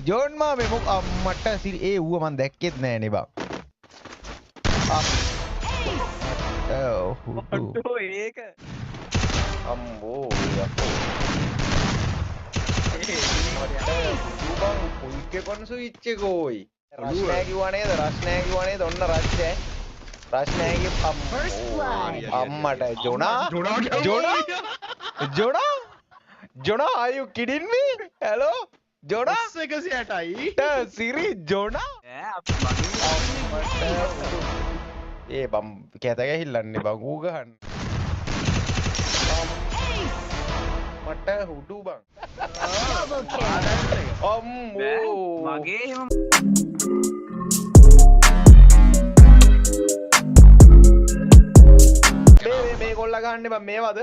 John මාමේ මොක අම්මට සිරි ඒ ඌව මං දැක්කෙත් නෑ නේ බං. අම්මට ඒක අම්බෝ යකෝ බං කුයික් වෙපන් ස්විච් එක ඕයි. රෂ් නෑ කිව්වා නේද? රෂ් නෑ කිව්වා නේද? ඔන්න රෂ් ඈ. රෂ් නෑ කිව්ව අම්මට ජොනා ජොනා ජොනා ජොනා are you kidding me? Hello Jonah 108යි සිරි ජොනා ඒ බම් කැත ගැහිල්ලන්නේ බං ඌ ගහන්න මට හුඩු බං අම්මෝ මගේ එහෙම මේ මේ කොල්ලා ගහන්නේ බං මේවද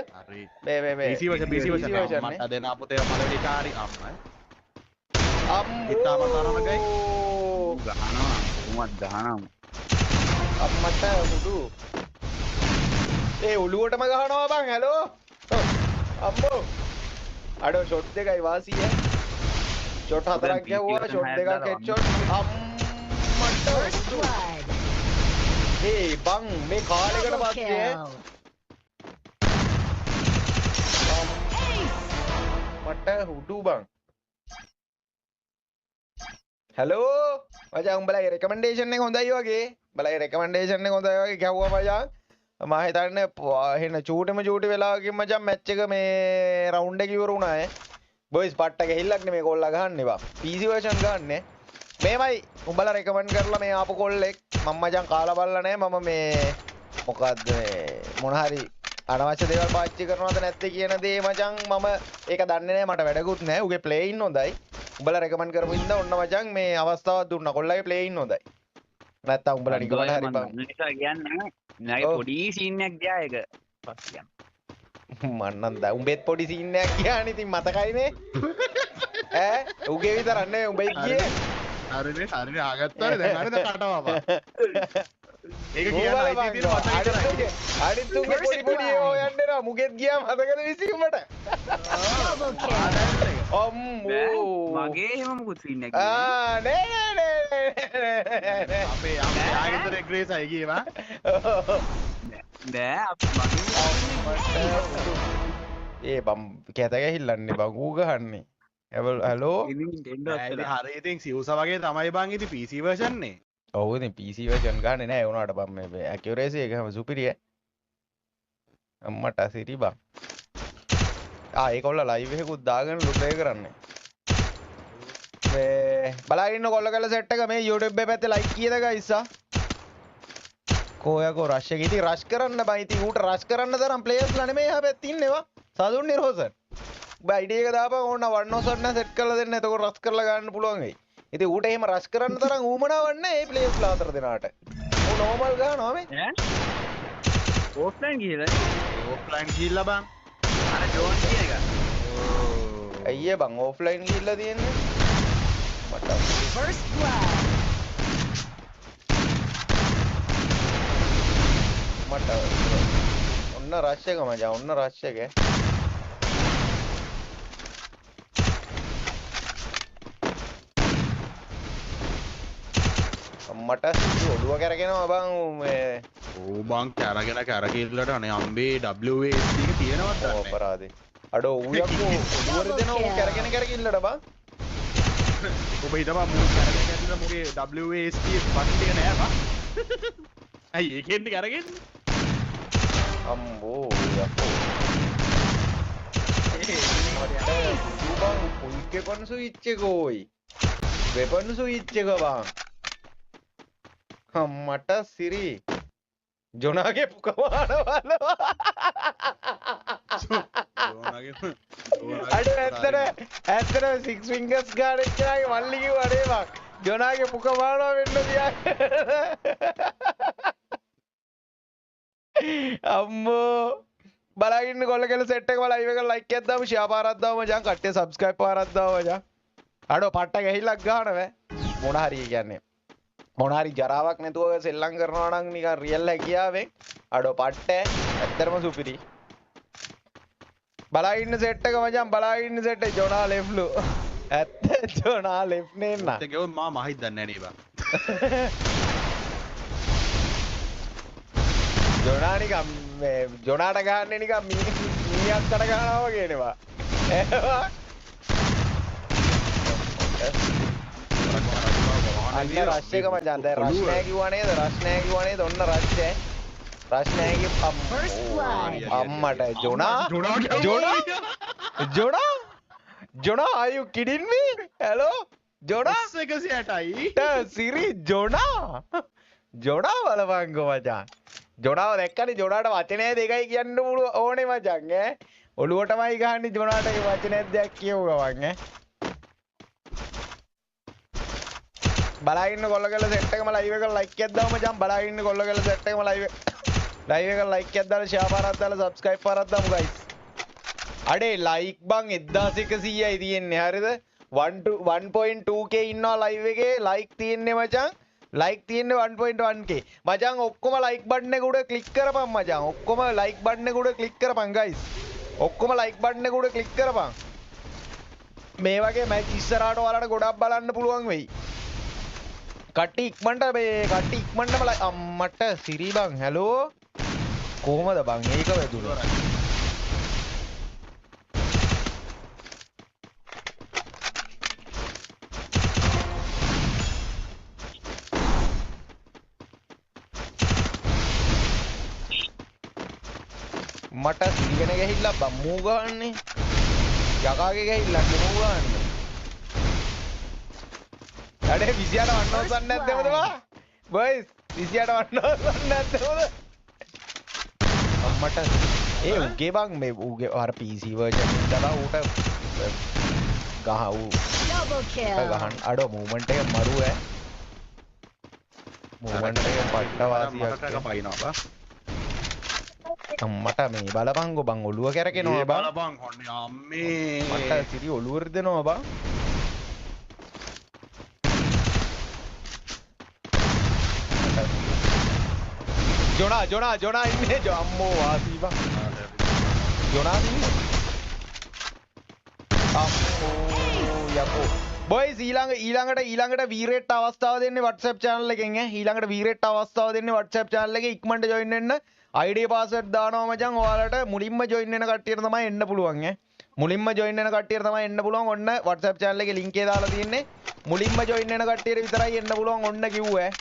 මේ මේ මේ PC version PC version මට දෙන අපතේ පළවෙනි කාරි අම්මයි අම්මෝ ඉතාම තරමකයි ගහනවා කොහොමද ගහනවා අම්මට හුඩු ඒ ඔලුවටම ගහනවා බං හැලෝ අම්මෝ අඩෝ ෂොට් දෙකයි වාසිය ෂොට් හතරක් ගැහුවා ෂොට් දෙකක් හෙඩ් ෂොට් අම්මට ඒ බං මේ කාලෙකට පස්සේ මට හුඩු බං හැලෝ මචං උඹලගේ රෙකමෙන්ඩේෂන් එක හොඳයි වගේ උඹලගේ රෙකමෙන්ඩේෂන් එක හොඳයි වගේ ගැහුවා මචං මම හිතන්නේ එහෙන චූටිම චූටි වෙලාවකින් මචං මැච් එක මේ රවුන්ඩ් එක ඉවර වුණා ඈ බොයිස් පට්ට ගහිල්ලක් නේ මේ කොල්ලා ගහන්නේ බං PC version ගහන්නේ මේවයි උඹලා රෙකමන්ඩ් කරලා මේ ආපු කොල්ලෙක් මම මචං කාලා බලලා නෑ මම මේ මොකද්ද මේ මොන හරි අනවශ්‍ය දේවල් පාවිච්චි කරනවද නැද්ද කියන දේ මචං මම ඒක දන්නේ නෑ මට වැඩකුත් නෑ උගේ ප්ලේයින් හොඳයි උඹලා රෙකමන්ඩ් කරපු හින්දා ඔන්න මචං මේ අවස්ථාවක් දුන්නා කොල්ලගේ ප්ලේයින් හොඳයි නැත්තම් උඹලා නිකමට හරි බං නිසා කියන්නේ නෑ පොඩි සීන් එකක් ගියා ඒක පස්සේ කියන්න මං නම් දා උඹෙත් පොඩි සීන් එකක් ගියානේ ඉතින් මතකයිනේ ඈ උගේ විතරක් නෙවෙයි උඹෙත් ගියේ හරිනේ හරිනේ ආගත්තානේ දැන් හරිද කටවපා ඒක කියන්න අයිති තියෙන මතක විතරයි අනිත් උගේ පොඩි පොඩි ඒවා හොයන්න එනවා මුගෙත් ගියා මතකද විසි උඹට අම්මෝ මගේ එහෙම මොකුත් සීන් එකක් ආ නෑ නෑ නෑ නෑ අපේ අපේ ආගෙදර ග්‍රේස් අය ගියේ වා නෑ මගේ ඒ බම් කැත ගැහිල්ලන්නේ බං ඌ ගහන්නේ හැලෝ හරි ඉතින් සිව්ස වගේ තමයි බං ඉතින් PC version නේ ඔව් ඉතින් PC version ගහන්නේ නෑ ඒ වුණාට බං මේ ඇකියුරසි එක හැම සුපිරිය අම්මට සිරි බං ආ ඒ කොල්ලා ලයිව් එකකුත් දාගෙන ප්ලේ කරන්නේ මේ බලා ඉන්න කොල්ල කැල්ල සෙට් එක මේ YouTube එකේ පැත්තේ ලයික් කීයද ගයිස් ආ කෝ යකෝ රෂ් එක ඉතින් රෂ් කරන්න බං ඉතින් ඌට රෂ් කරන්න තරම් ප්ලේයර්ස්ලා නෙමෙයි එහා පැත්තේ ඉන්නේ වා සදුන් නිරෝසන් උඹ ID එක දාපන් ඕන වන් ඔසන් නම් සෙට් කරලා දෙන්න එතකොට රෂ් කරලා ගන්න පුළුවන් වෙයි ඉතින් ඌට එහෙම රෂ් කරන්න තරම් ඌමනාවක් නැහැ ඒ ප්ලේයර්ස්ලා අතර දෙනාට ඌ නෝමල් ගහනවා මේ ඈ ඔෆ්ලයින් ගිහලා ඔෆ්ලයින් ගිහිල්ලා බං අර ජෝන් කියන එක අයියේ බං ඔෆ්ලයින් ගිහිල්ලා තියෙන්නේ මට ෆස්ට් බ්ලඩ් මට ඔන්න රෂ් එක මචං ඔන්න රෂ් එක මට ඔළුව කැරගෙනවා බං මේ ඕ බං කැරගෙන කැරකිල්ලට අනේ අම්බේ WASD එක තියෙනවද දන්නේ නැහැ අපරාධේ අඩෝ ඌ යකෝ ඔළුව රිදෙනවා ඌ කැරගෙන කැරකිල්ලට බං ඔබ හිතපන් මූ කැරගෙන කැරකිල්ල මුගේ WASD button එක නෑ බං ඇයි ඒකෙන්ද කැරගෙන්නේ අම්බෝ යකෝ බං කුයික් වෙපන් ස්විච් එක ඕයි වෙපන් ස්විච් එක බං මට සිරි ජොනාගේ පුකමාන බලනවා අඩෝ ඇත්තට ඇත්තට සික්ස් ෆින්ගර්ස් ගාන එක්කෙනාගේ මල්ලි කිව්වා නේ බං ජොනාගේ පුකමානවා වෙන්න තියාගෙන අම්මෝ බලාගෙන ඉන්න කොල්ල කෙල්ල සෙට් එක ලයිව් එක ලයික් එකක් දාමු ෂෙයා පාරක් දාමු මචං කට්ටිය සබ්ස්ක්‍රයිබ් පාරක් දාමු මචං අඩෝ පට්ට ගැහිල්ලක් ගහන බෑ මොන හරි කියන්නේ මොන හරි ජරාවක් නැතුව සෙල්ලම් කරනවා නම් නිකන් රියල් හැකියාවෙන් අඩෝ පට්ට ඇත්තටම සුපිරි බලා ඉන්න සෙට් එක මචං බලා ඉන්න සෙට් එක ජොනා ලෙෆ්ලු ඇත්ත ජොනා ලෙෆ්ට් නේ නා. ඒක ගියොත් මා මහිත් දන්නේ නෑ නේ බං. ජොනා නිකන් මේ ජොනාට ගහන්නේ නිකන් මීයක් කට ගහනවා වගේ නේ බා. ඒවා අන්න රෂ් එක මචං. දැන් රෂ් නෑ කිව්වා නේද? රෂ් නෑ කිව්වා නේද? ඔන්න රෂ් ඈ. රෂ් නෑ කිව්ව අම්මට ජොනා ජොනා ජොනා ජොනා are you kidding me? Hello Jonah 180යි. සිරි ජොනා ජොනා බලපන්කෝ මචං. ජොනාව දැක්කනේ ජොනාට වචනය දෙකයි කියන්න ඕනේ මචං ඈ. ඔළුවටමයි ගහන්නේ ජොනාට ඒ වචනයක් දෙයක් කියව ගමන් ඈ. බලා ඉන්න කොල්ල කෙල්ල සෙට් එකම ලයිව් එක ලයික් එකක් දාමු මචං. බලා ඉන්න කොල්ල කෙල්ල සෙට් එකම ලයිව් එක ලයික් එකක් දාලා ෂෙයා පාරක් දාලා සබ්ස්ක්‍රයිබ් පාරක් දාමු ගයිස්. අඩේ ලයික් බං 1100යි තියෙන්නේ හරිද? 1.2k ඉන්නවා ලයිව් එකේ. ලයික් තියෙන්නේ මචං. ලයික් තියෙන්නේ 1.1k මචං. ඔක්කොම ලයික් බටන් එක උඩ ක්ලික් කරපන් මචං. ඔක්කොම ලයික් බටන් එක උඩ ක්ලික් කරපන් ගයිස්. ඔක්කොම ලයික් බටන් එක උඩ ක්ලික් කරපන්. මේ වගේ මැච් ඉස්සරහට ඔයාලට ගොඩක් බලන්න පුළුවන් වෙයි. කට්ටි ඉක්මනට මේ කට්ටි ඉක්මනටම අම්මට සිරි බං. හැලෝ කොහමද බං ඒක වැදුනේ? මට සිරිගෙන ගහිල්ලා බං මූ ගහන්නේ. යකාගේ ගහිල්ලා මූ ගහන්නේ. අඩේ 28 වන්නෝසන් නැද්දමද බා? බොයිස් 28 වන්නෝසන් නැද්දමද? අම්මට ඒ උගේ බං මේ උගේ අර PC version එක දාලා ඌට ගහ ඌ ගහන්න අඩෝ මූව්මන්ට් එක මරු ඈ. මූව්මන්ට් එක පට්ට වාසියක් එක පයින්නවා බා. අම්මට මේ බලපංගෝ බං ඔළුව කැරකෙනවා බං. බලපං හොන්නේ අම්මේ. මට සිරි ඔළුව රිදෙනවා බං. ජොනා ජොනා ජොනා ඉන්නේ අම්මෝ වාසි බං. ජොනා ඉන්නේ අම්මෝ යකෝ. බොයිස් ඊළඟට වීරේට් අවස්ථාව දෙන්නේ WhatsApp channel එකෙන් ඈ. ඊළඟට වීරේට් අවස්ථාව දෙන්නේ WhatsApp channel එකේ. ඉක්මනට join වෙන්න. ID password දානවා මචං. ඔයාලට මුලින්ම join වෙන කට්ටියට තමයි එන්න පුළුවන් ඈ. මුලින්ම join වෙන කට්ටියට තමයි එන්න පුළුවන්. ඔන්න WhatsApp channel එකේ link එක දාලා තියෙන්නේ. මුලින්ම join වෙන කට්ටියට විතරයි එන්න පුළුවන්. ඔන්න කිව්වා ඈ.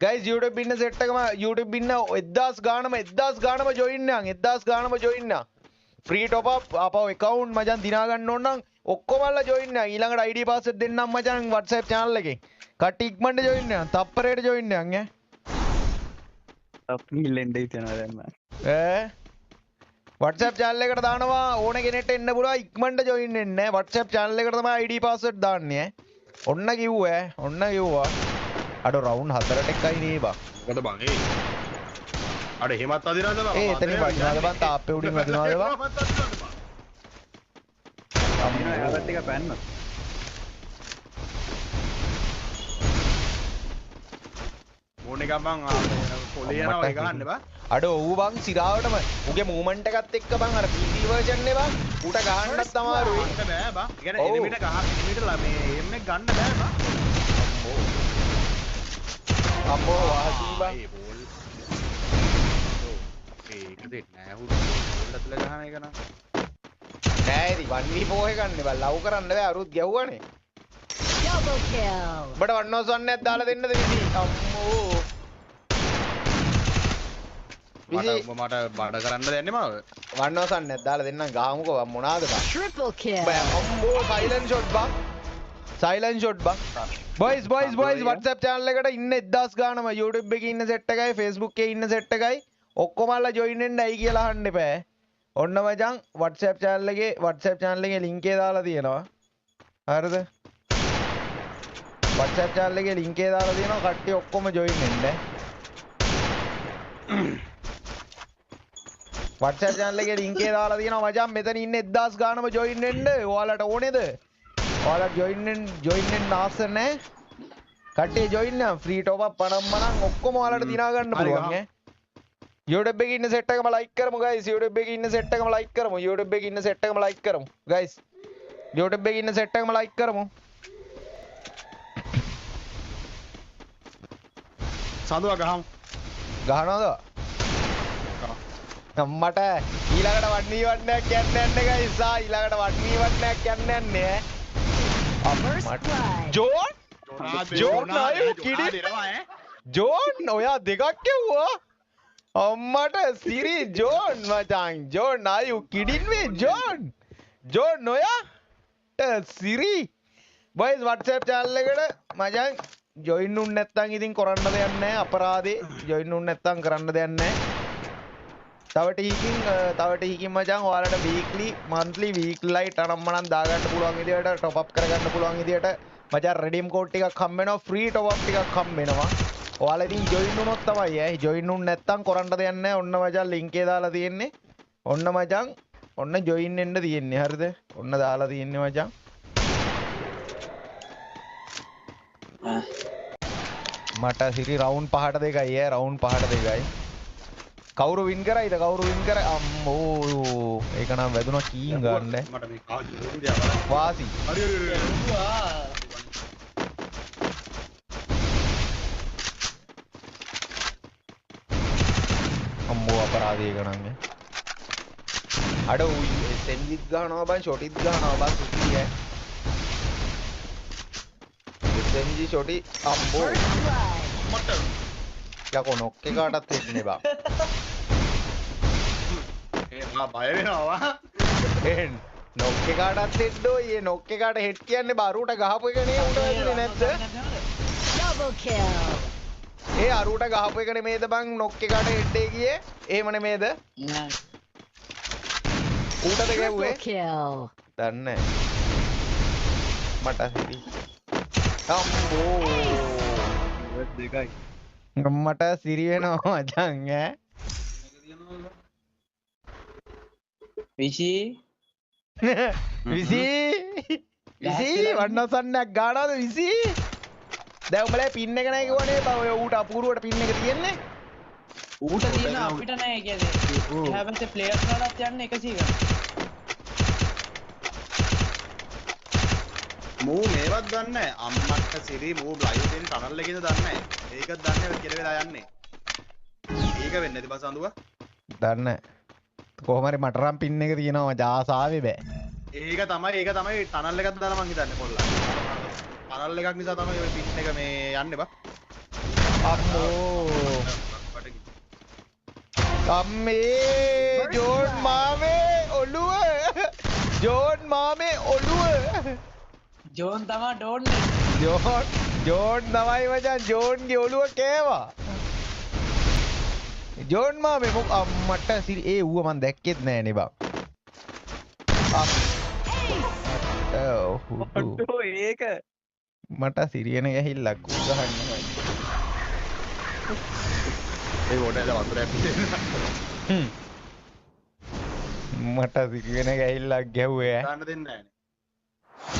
Guys YouTube ඉන්න සෙට් එකම YouTube ඉන්න 1000 ගානම 1000 ගානම join වෙනන් 1000 ගානම join වෙනන්. Free top up අපව account මචං දිනා ගන්න ඕන නම් ඔක්කොමල්ලා join වෙනන්. ඊළඟට ID password දෙන්නම් මචං WhatsApp channel එකෙන්. කට්ටිය ඉක්මනට join වෙනන්. තප්පරයට join වෙනන් ඈ. අපි ඉල්ලෙන්න හිතනවා දැන් මම. ඈ WhatsApp channel එකට දානවා ඕන කෙනෙක්ට එන්න පුළුවන්. ඉක්මනට join වෙන්න ඈ. WhatsApp channel එකට තමයි ID password දාන්නේ ඈ. ඔන්න කිව්වා ඈ. ඔන්න කිව්වා. අඩෝ රවුන්ඩ් 4ට එකයි නේ බං. මොකද බං ඒ? අඩ එහෙමත් අදිනවද බං? ඒ එතනින් වදිනවද බං? තාප්පේ උඩින් වදිනවද බං? අදිනවා යාළුවත් එක පැන්න. මොන එකක් බං පොලේ යනවා ඒ ගහන්න බං. අඩෝ ඌ බං සිරාවටම ඌගේ මූව්මන්ට් එකත් එක්ක බං අර PC version එක බං ඌට ගහන්නත් අමාරුයි. ගහන්න බෑ බං. ඒ කියන්නේ එනිමිට ගහ එනිමිට මේ එම් එක ගන්න බෑ බං. අම්මෝ වාසි බං. ඒ බෝල්. ඒක දෙන්නේ නෑ හුරු බෝල් ඇතුලේ ගහන එක නම්. නෑ ඉතින් 1v4 එක ගන්න බං. ලව් කරන්න බෑ අරුත් ගැහුවානේ. Double kill. උඹට 1v1 එකක් දාලා දෙන්නද විසි? අම්මෝ. මට උඹ මට බඩ කරන්න දෙන්නේ මාව. 1v1 එකක් දාලා දෙන්නම් ගහමුකෝ බං මොනාද බං. Triple kill. බෑ අම්මෝ සයිලන්ට් ෂොට් බං. සයිලන්ට් ෂොට් බං. Boys boys boys WhatsApp channel එකට ඉන්න 1000 ගානම YouTube එකේ ඉන්න සෙට් එකයි Facebook එකේ ඉන්න සෙට් එකයි ඔක්කොමල්ලා ජොයින් වෙන්න ඇයි කියලා අහන්න එපා. ඔන්න මචං WhatsApp channel එකේ WhatsApp channel එකේ link එක දාලා තියෙනවා. හරිද? WhatsApp channel එකේ link එක දාලා තියෙනවා කට්ටිය ඔක්කොම ජොයින් වෙන්න. WhatsApp channel එකේ link එක දාලා තියෙනවා මචං මෙතන ඉන්න 1000 ගානම ජොයින් වෙන්න. ඔයාලට ඕනේද? ඔයාලා ජොයින් වෙන්න ජොයින් වෙන්න ආස නැහැ. කට්ටිය ජොයින් වෙන්න ෆ්‍රී টොප් අප් පණම් මණම් ඔක්කොම ඔයාලට දිනා ගන්න පුළුවන් ඈ. YouTube එකේ ඉන්න සෙට් එකම ලයික් කරමු guys. YouTube එකේ ඉන්න සෙට් එකම ලයික් කරමු. YouTube එකේ ඉන්න සෙට් එකම ලයික් කරමු guys. YouTube එකේ ඉන්න සෙට් එකම ලයික් කරමු. සඳුවා ගහමු. ගහනවද? අම්මට ඊළඟට 1v1 එකක් යන්න යන්නේ ගයිස්. ආ ඊළඟට 1v1 එකක් යන්න යන්නේ. First blood. Zone Zone ආයු කිඩි ජෝන් ඔයා දෙකක් කිව්වා. අම්මට සිරි ජෝන් මචං. ජෝන් ආයු කිඩින් මේ ජෝන්. ජෝන් ඔයාට සිරි. බොයිස් WhatsApp channel එකට මචං ජොයින් වුන් නැත්තම් ඉතින් කරන්න දෙයක් නැහැ. අපරාධේ ජොයින් වුන් නැත්තම් කරන්න දෙයක් නැහැ. තව ටිකකින් මචං ඔයාලට වීක්ලි මන්ත්ලි වීක්ලි ලයිට් අනම්මනම් දාගන්න පුළුවන් විදියට ටොප් අප් කරගන්න පුළුවන් විදියට මචං රෙඩීම් කෝඩ් ටිකක් හම්බ වෙනවා, ෆ්‍රී ටොප් අප් ටිකක් හම්බ වෙනවා. ඔයාලා ඉතින් ජොයින් වුණොත් තමයි ඈ. ජොයින් වුන් නැත්තම් කරන්න දෙයක් නැහැ. ඔන්න මචං ලින්ක් එක දාලා තියෙන්නේ. ඔන්න මචං ඔන්න ජොයින් වෙන්න තියෙන්නේ. හරිද? ඔන්න දාලා තියෙන්නේ මචං. මට සිරි රවුන්ඩ් 5ට 2යි ඈ. රවුන්ඩ් 5ට 2යි. කවුරු වින් කරයිද? කවුරු වින් කරයි? අම්මෝ ඒක නම් වැදුනා කීන් ගන්න. මට මේ ජෝන් දිහා බලන්න. වාසි. හරි හරි හරි. අම්මෝ අපරාධය ඒක නම් ඈ. අඩ ඌ SMGත් ගහනවා බං, ෂොටිත් ගහනවා බං සුපිරි ඈ. SMG ෂොටි අම්බෝ. First blood. මට යකෝ නොක් එකකටත් වෙන්නේ බං. ඒ මා බය වෙනවා වා. ඒ නොක් එකකටත් හෙඩ් ඔයි. ඒ නොක් එකට හෙඩ් කියන්නේ බා අරුට ගහපු එක නේ උන්ට වැදුනේ නැද්ද? Double kill. ඒ අරුට ගහපු එක නෙමේද බං නොක් එකට හෙඩ් එක ගියේ? එහෙම නෙමේද? නෑ. ඌටද ගැව්වේ? Triple kill. දන්නේ මට සිරි. අම්බෝ දෙකයි. මට සිරි වෙනවා මචං ඈ. විසි විසි විසි වන්නසන්නක් ගානවද විසි? දැන් උඹලා පින් එක නැහැ කිව්වනේ බං. ඔය ඌට අපූරුවට පින් එක තියෙන්නේ. ඌට තියෙන අපිට නෑ. ඒ කියන්නේ එහා පැත්තේ ප්ලේයර්ස් වලටත් යන්නේ 100 ගණන්. මූ මේවත් දන්නේ නැහැ. අම්මට සිරි මූ ලයිව් තියෙන ටනල් එකේද දන්නේ නැහැ. ඒකත් දන්නේ නැහැ කියලා වෙලා යන්නේ. ඒක වෙන්නේ නැති බං සඳුවා. දන්නේ නැහැ. කොහොම හරි මට නම් පින් එක තියෙනවා මචං. ආසාවේ බෑ. ඒක තමයි ටනල් එකක් දාලා මං හිතන්නේ කොල්ලා. ටනල් එකක් නිසා තමයි ඔය පින් එක මේ යන්නේ බං. අම්මෝ අම්මේ ජෝන් මාමේ ඔළුව. ජෝන් මාමේ ඔළුව. ජෝන් තමා ඩෝන් නේ. ජෝන් ජෝන් තමයි මචං. ජෝන්ගේ ඔළුව කෑවා. ජෝන් මාමේ මොක අම්මට සිරි. ඒ ඌව මං දැක්කෙත් නෑ නේ බං. අම්මට හුඩු. ඒක මට සිරියන ගැහිල්ලක් ඌ ගහන්න මචං. ඒ වොඩ ඇල වතුර ඇපිදෙන්න. මට සිරියන ගැහිල්ලක් ගැහුවේ ඈ. දාන්න දෙන්නේ නෑනේ.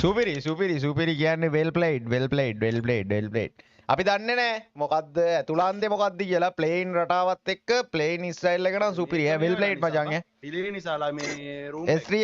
සුපිරි සුපිරි සුපිරි කියන්නේ well played well played well played well played. අපි දන්නේ නෑ මොකද්ද ඇතුළාන්තේ මොකද්ද කියලා. ප්ලේන් රටාවත් එක්ක ප්ලේන් ස්ටයිල් එක නම් සුපිරි ඈ. වෙල් ප්ලේඩ් මචං ඈ. ඩිලේ නිසාලා මේ රූම් S3